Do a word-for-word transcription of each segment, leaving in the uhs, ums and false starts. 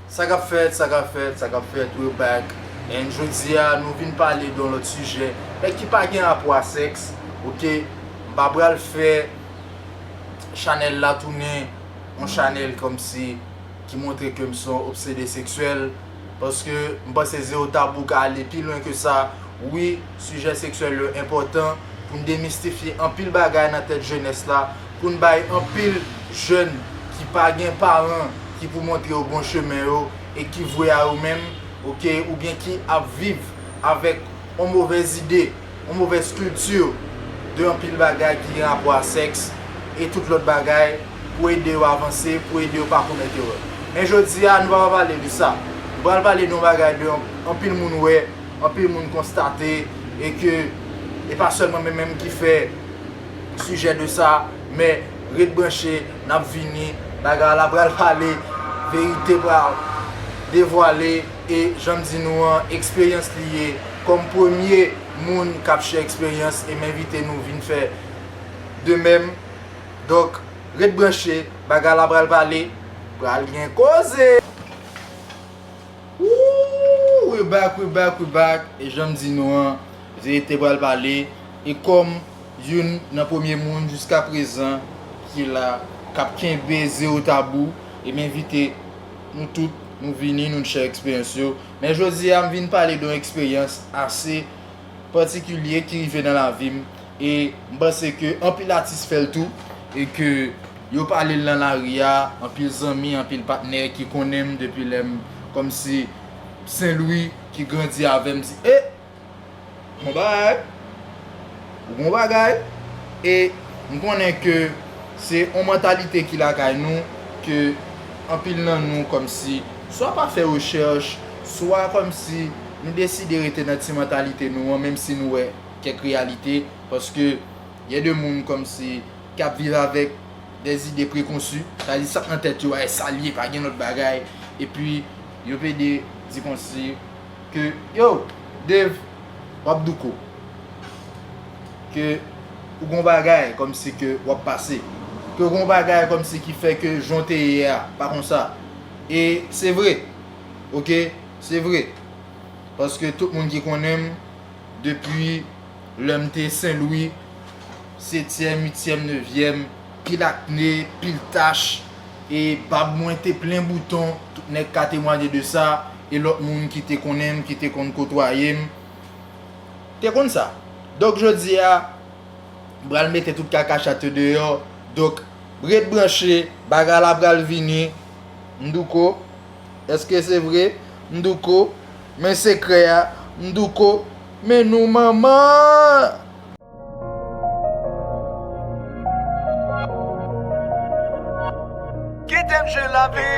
Sa k ap fèt, sa k ap fèt, sa k ap fèt, we back. And jodi a, nou vin pale de yon lòt sijè, men ki pa gen rapò a sèks, oke? M pa pral fè chanèl la tounen yon chanèl kòmsi ki montre ke m se yon obsede seksyèl, paske m panse Zewo Tabou ka ale pi lwen ke sa. Wi, sijè seksyèl yo enpòtan pou n demistifye anpil bagay nan tèt jenès la, pou n bay anpil jèn ki pa gen paran ki pou montre yo bon chemen yo e ki vwe a yo menm, oke, oubyen ki ap viv avèk yon movèz ide, yon movèz kilti de anpil bagay ki gen rapò a sèks e tout lòt bagay pou ede yo avanse, pou ede yo pa komèt erè. Men jodi a, nou pa pral pale de sa. Nou pral pale de yon bagay de an-, anpil moun wè, anpil moun konstate, e ke e pa sèlman mwen menm ki fè sijè de sa, men ret branche, n ap vini, bagay la pral pale, verite pral devwale, e jan m di nou an, eksperyans li ye, kòm premye moun k ap share eksperyans, e m envite nou vin fè de menm. Donk, ret branche, bagay la pral pale, pral gen koze. Woo, we back, we back, we back. E jan m di nou an, verite pral pale. E kòm youn nan premye moun jiska prezan ki la, k ap kenbe Zewo Tabou, e m envite nou tout, nou vini, nou share eksperyans yo. Men jodi a, m vin pale de yon eksperyans ase patikilye ki rive nan lavi m, e m panse ke anpil atis fè l tou, e ke yo pale l nan lari a, anpil zanmi, anpil patnè ki konnen m depi lè m kòmsi Sen Lwi, ki grandi avè m, di, "E, bon bagay, ou bon bagay." E m konnen ke se yon mantalite ki lakay nou, ke anpil nan nou kòmsi swa pa fè rechèch, swa kòmsi nou deside rete nan ti mantalite nou an, menm si nou wè kèk reyalite, paske gen de moun kòmsi k ap viv avèk de zide prekonsi, sa di sa k nan tèt yo a, e sa l ye, pa gen lòt bagay, epi yo pede di kòmsi ke, yo, Dave, w ap douko, ke ou gon bagay kòmsi ke w ap pase, ke w gon bagay kòmsi ki fè ke jan w te ye a, pa konsa. E se vre, oke, se vre. Paske tout moun ki konnen m depi lè m te Sen Lwi, setyèm, uityèm, nevyèm, pil akne, pil tach, e bab mwen te plen bouton, tout nèg ka temwaye de sa, e lòt moun ki te konnen m, ki te konn kotwaye m, te konn sa. Donk, jodi a, m pral mete tout kaka chat yo deyò. Donk, ret branche, bagay la pral vini. M douko, èske se vre? M douko, men sekrè a. M douko, men nou manman! Kite m jwi lavi.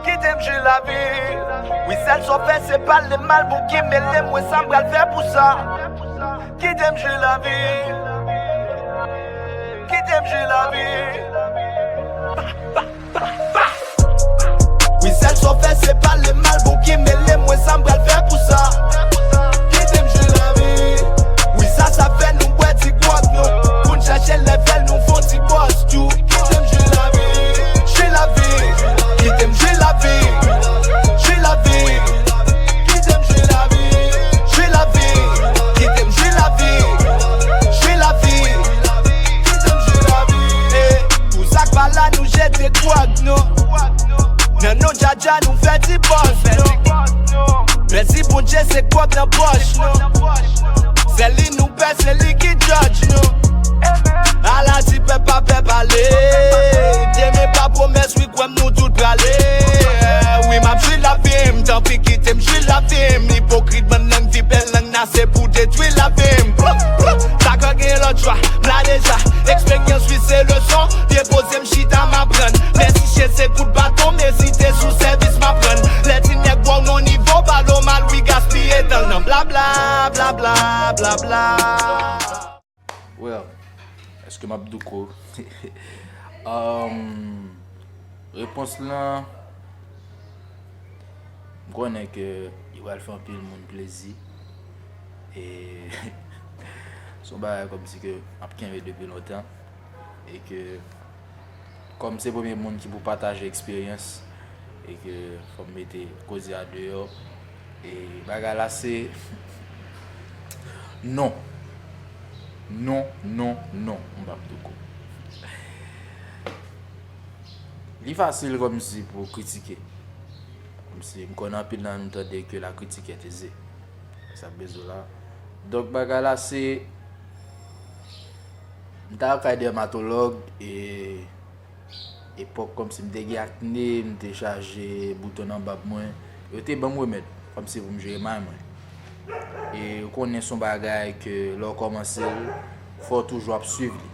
Kite m jwi lavi. Wi, sèl sa w fè se pale mal, bon ki mele m, wè sa m pral fè pou sa. Kite m jwi lavi. Kite m jwi lavi. Wi, sèl sa w fè se pale mal, bon ki mele m, wè sa m pral fè pou sa. Kite m jwi lavi. Wi, sa, sa fè nou bwè ti gwòg nou, pou n chache lèvèl nou fè yon ti bòs tou. Kite m jwi lavi. Jwi lavi. Kite m jwi lavi. Jwi lavi. Kite m jwi lavi. Jwi lavi. Kite m jwi lavi. Jwi lavi. Kite m jwi lavi. Eh, pou sa k pa la, nou jete gwòg nou. Nan non Djadja, nou fè ti bòs nou. Mèsi Bondye, se gwòg nan pòch nou. Sèl li nou pè, se li ki judge nou. Ala di pèp pa pè pale. Demen pa pwomès, wi, kwè m, nou tout prale. Wi, m ap jwi lavi m, tanpri kite m jwi lavi m. Ipokrit bann lang vipè, lang nase pou detwi lavi m. Sa ka gen lòt chwa, m la deja. Eksperyans, wi, se leson. Byen poze m chita, m aprann. Mèsi chen, se kout baton, m ezite sou sèvis m aprann. Lè ti nèg wè w nan nivo, pale w mal, wi, gaspiye tan nan blabla, blabla, blabla. Well, èske m ap douko? Um, repons lan, m konnen ke li pral fè anpil moun plezi. E se yon bagay kòmsi ke m ap kenbe depi lontan. E ke Kòm se premye moun ki pou pataje eksperyans, e ke fò m mete koze a deyò. E bagay la se non. Non, non, non, m p ap douko. Li fasil kòmsi pou kritike. Kòmsi m konnen anpil nan nou tande ke la critique est aisée. Sa bezwen la. Donk bagay la se, m t al kay dèmatològ e epòk kòmsi m te gen akne, m te chaje bouton nan bab mwen. Yo te ban m remèd kòmsi pou m jere may mwen. E ou konnen se yon bagay ke lè w kòmanse l, fò w toujou ap swiv li.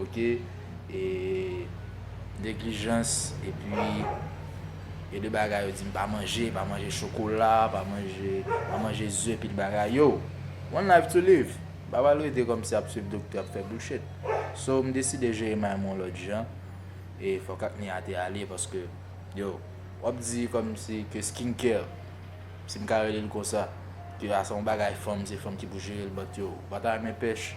Oke? E neglijans, epi gen de bagay yo di m pa manje, pa manje chokola, pa manje, pa manje ze, pil bagay. Yo, one life to live. M pa pral rete kòmsi ap swiv doktè ap fè bullshit. So, m deside jere may mwen yon lòt jan. E fòk akne a te ale paske, yo, w ap di kòmsi ke skincare, si m ka rele l konsa, ke a se yon bagay fanm, se fanm ki pou jere l, but yo, w pa ta renmen pèch,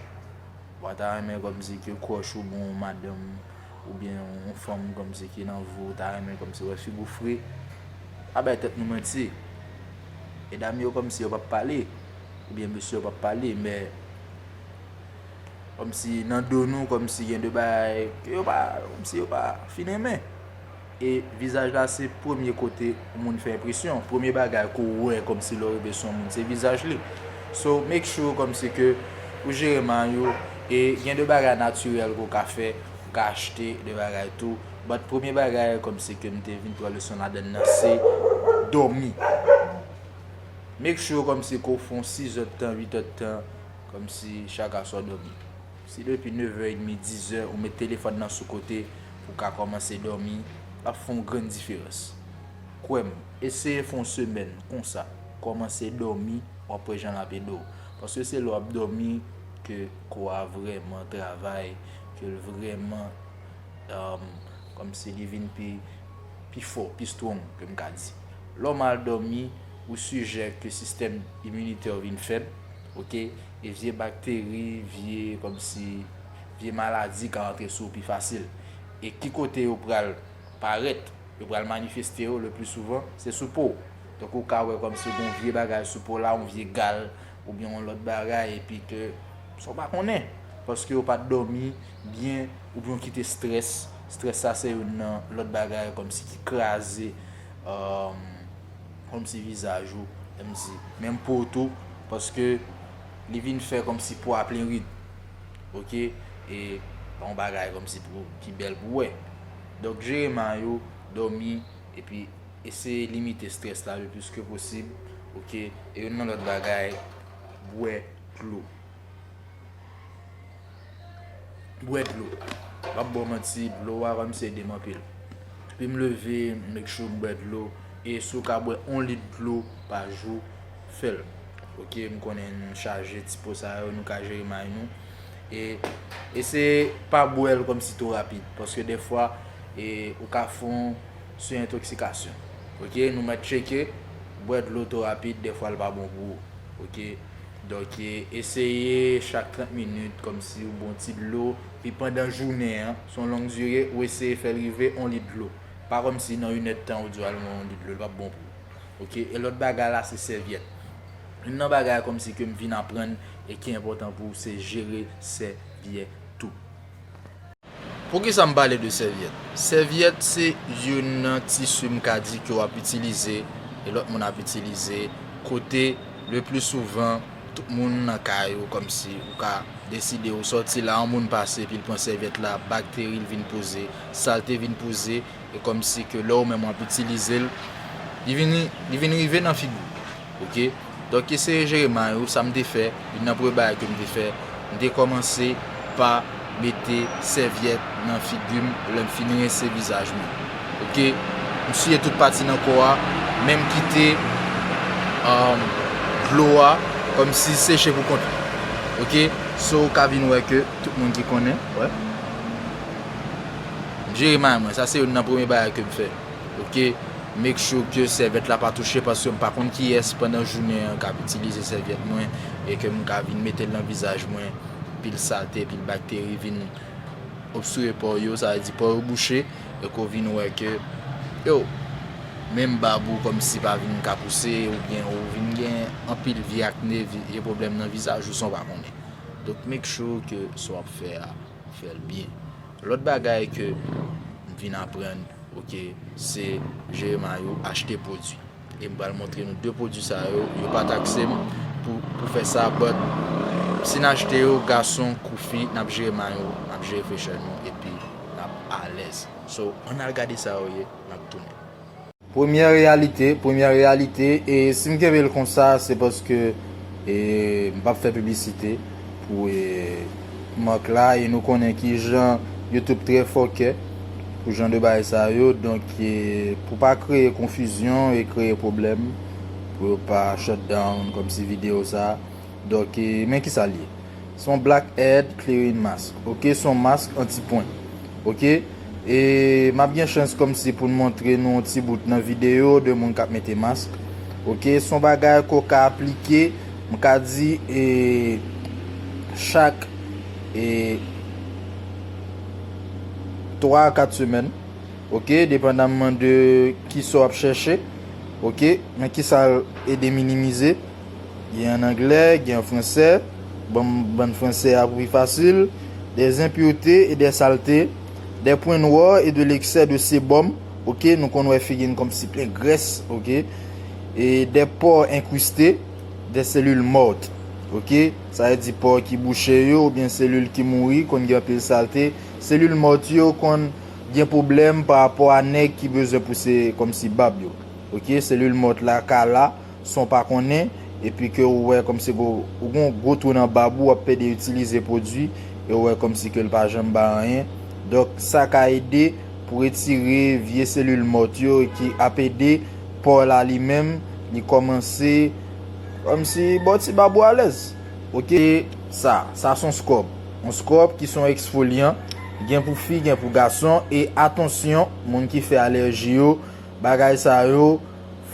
w pa ta renmen kòmsi ke crush ou bon, madanm, oubyen yon fanm kòmsi ki nan vi w, ta renmen kòmsi wè figi w fre, pa bay tèt nou manti. E dam yo kòmsi yo p ap pale, oubyen mesye yo p ap pale, men kòmsi nan do nou, kòmsi gen de bagay ke yo pa, kòmsi yo pa fin renmen. E vizaj la se premye kote yon moun fè enpresyon. Premye bagay ke w wè kòmsi lè w rive sou yon moun, se vizaj li. So, make sure kòmsi ke ou jere may ou, e gen de bagay natirèl ke w ka fè, ou ka achte de bagay tou. But premye bagay kòmsi ke m te vin pran leson ladann nan, se dòmi. Make sure kòmsi ke w fè yon sis èdtan, uit èdtan, kòmsi chak aswè w dòmi. Si depi nevè edmi, dizè, ou met telefòn nan sou kote pou w ka kòmanse dòmi, l ap fè yon grenn diferans. Kwè m, eseye fè yon semèn konsa. Kòmanse dòmi, w ap wè jan l ap ede w. Paske se lè w ap dòmi ke kò a vrèman travay, ke l vrèman, um, kòmsi li vin pi, pi fò, pi strong, ke m ka di. Lè w mal dòmi, ou sijè ke sistèm iminitè w vin fèb, oke? E vye bakteri, vye, kòmsi, vye maladi ka rantre sou ou pi fasil. E ki kote yo pral parèt, yo pral manifeste yo le pli souvan, se sou po w. Donk, ou ka wè kòmsi gen yon vye bagay sou po w la, yon vye gal, oubyen yon lòt bagay, epi ke sa w pa konnen, paske w pa t dòmi byen, oubyen w kite strès. Strès sa se youn nan lòt bagay kòmsi ki kraze, um, kòmsi vizaj ou, kòmsi menm po w tou, paske li vin fè kòmsi po a plen rid. Oke? E pa yon bagay kòmsi pou, ki bèl pou wè. Donk, jere may ou, dòmi, epi eseye limite strès la le plis ke posib. Oke? E youn nan lòt bagay, bwè dlo. Bwè dlo. M p ap ba w manti, dlo a kòmsi ede m anpil. Depi m leve, m make sure m bwè dlo. E si w ka bwè yon lit dlo pa jou, fè l. Oke, m konnen n chaje ti po sa yo, nou ka jere may nou. E eseye pa bwè l kòmsi twò rapid, paske dèfwa, e, ou ka fè yon sirentoksikasyon. Oke, nou mèt tcheke, bwè dlo twò rapid, dèfwa l pa bon pou ou. Oke, donk, e, eseye chak trant minit, kòmsi ou bwè yon ti dlo, pi pandan jounen an, se yon long dire, ou eseye fè l rive yon lit dlo. Pa kòmsi nan inèdtan ou di w al bwè yon lit dlo, li p ap bon pou ou. Oke, e lòt bagay la, se sèvyèt. Youn nan bagay kòmsi ke m vin aprann e ki enpòtan pou ou, se jere sèvyèt ou. Poukisa m pale de sèvyèt? Sèvyèt se youn nan tisi m ka di ke w ap itilize, e lòt moun ap itilize, kote le pli souvan, tout moun nan kay ou, kòmsi ou ka deside ou sòti la, yon moun pase, epi l pran sèvyèt la, bakteri l vin poze, salte vin poze, e kòmsi ke lè ou menm w ap itilize l, li vin, li vin rive nan figi w. Oke? Donk, eseye jere may ou, sa m te fè, youn nan premye bagay ke m te fè, m te kòmanse pa mete sèvyèt nan figi m lè m fin rense vizaj mwen. Oke? M siye tout pati nan kò a, men m kite, um, dlo a kòmsi seche pou kont li. Oke? So, ou ka vin wè ke tout moun ki konnen, wè. M jere may mwen, sa se youn nan premye bagay ke m fè. Oke? Make sure ke sèvyèt la pa touche, paske m pa konn kiyès pandan jounen an k ap itilize sèvyèt mwen e ke m ka vin mete l nan vizaj mwen, pil salte, pil bakteri vin obstire po yo, sa vle di po yo bouche, e ke w vin wè ke, yo, menm bab ou kòmsi pa vin ka pouse, oubyen ou vin gen anpil vye akne, vye pwoblèm nan vizaj ou san w pa konnen. Donk, make sure ke sa w ap fè a, ou fè l byen. Lòt bagay ke m vin aprann, ok, se jere may ou, achte pwodui. E m pral montre nou de pwodui sa yo, yo pa takse m pou, pou fè sa, but si n achte yo, gason kou fi, n ap jere may nou, n ap jere fashion nou, epi n ap alèz. So, ann al gade sa yo ye, n ap tounen. Premyè reyalite, premyè reyalite, e si m kenbe l konsa, se paske, e, m p ap fè piblisite pou, e, mak la, e nou konnen kijan YouTube trè fòkè pou jan de bagay sa yo, donk, e, pou pa kreye konfizyon e kreye pwoblèm, pou yo pa shut down kòmsi videyo sa, donk, e, men kisa l ye. Se yon blackhead clearing mask, ok, se yon mask anti pwen, ok. E m ap gen chans kòmsi pou n montre nou yon ti bout nan videyo de moun k ap mete mask, ok. Se yon bagay ke w ka aplike, m ka di, e, chak, e, twa a kat semèn, ok, depandamman de kisa w ap chèche, ok. Men kisa l ede minimize. Gen an anglè, gen an fransè. Ban m, ban m fransè a pou pi fasil. Des impuretés et des saletés, des points noirs et de l'excès de sébum. Ok, nou konn wè figi n kòmsi plen grès, ok. E des pores incrustés, des cellules mortes. Ok, sa vle di po ki bouche yo, oubyen selil ki mouri, konn gen anpil salte. Selil mò yo konn gen pwoblèm pa rapò a nèg ki bezwen pouse kòmsi bab yo. Ok, selil mò la ka la, san w pa konnen, epi ke ou wè kòmsi gwo, ou gon gwo twou nan bab ou, w ap pede itilize pwodui, e ou wè kòmsi ke l pa janm bay anyen. Donk, sa ka ede pou retire vye selil mò yo ki ap ede po la li menm, li kòmanse kòmsi ba w ti bab ou alèz. Ok, sa, sa se yon scrub. Yon scrub ki se yon eksfolyan, gen pou fi, gen pou gason, e atansyon, moun ki fè alèji yo, bagay sa yo,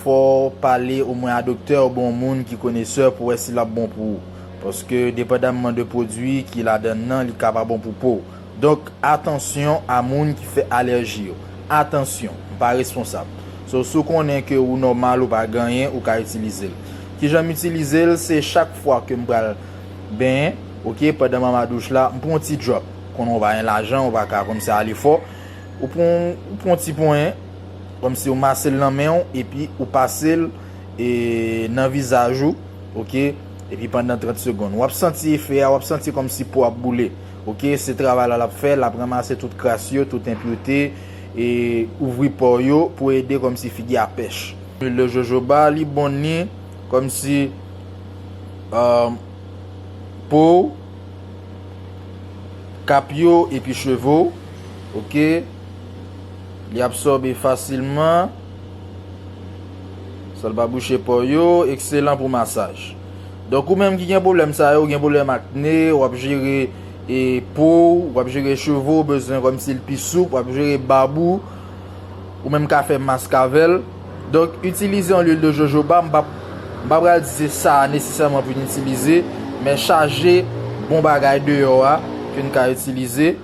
fò w pale omwen a doktè oubyen yon moun ki konesè pou wè si l ap bon pou ou. Paske, depandamman de pwodui ki ladan l nan, li ka pa bon pou po w. Donk, atansyon a moun ki fè alèji yo. Atansyon, m pa responsab. So, si w konnen ke ou nòmal, ou pa gen anyen, ou ka itilize l. Kijan m itilize l, se chak fwa ke m pral benyen, ok, pandan m anba douch la, m pran yon ti drop. Konnen w pa gen lajan, ou pa ka kòmsi ale fò. Ou pran, ou pran yon ti ponyen, kòmsi ou mase l nan men w, epi ou pase l, e, nan vizaj ou, ok? Epi pandan trant segonn. W ap santi efè a, w ap santi kòmsi po ap boule, ok? Se travay la l ap fè, l ap ranmase tout kras yo, tout enpirete, e ouvri po yo pou ede kòmsi figi a pèch. Lwil de jojoba, li bon ni kòmsi, um, po w, kap yo epi cheve w, ok? Li absòbe fasilman, san l pa bouche po yo, ekselan pou masaj. Donk, ou menm ki gen pwoblèm sa yo, ou gen pwoblèm akne, w ap jere, e, po w, w ap jere cheve w, bezwen kòmsi l pi soup, w ap jere bab ou, ou menm ka fè mask avè l. Donk, itilize yon lwil de jojoba, m pa, m pa pral di se sa a nesesèman pou n itilize, men chaje bon bagay deyò a ke n ka itilize.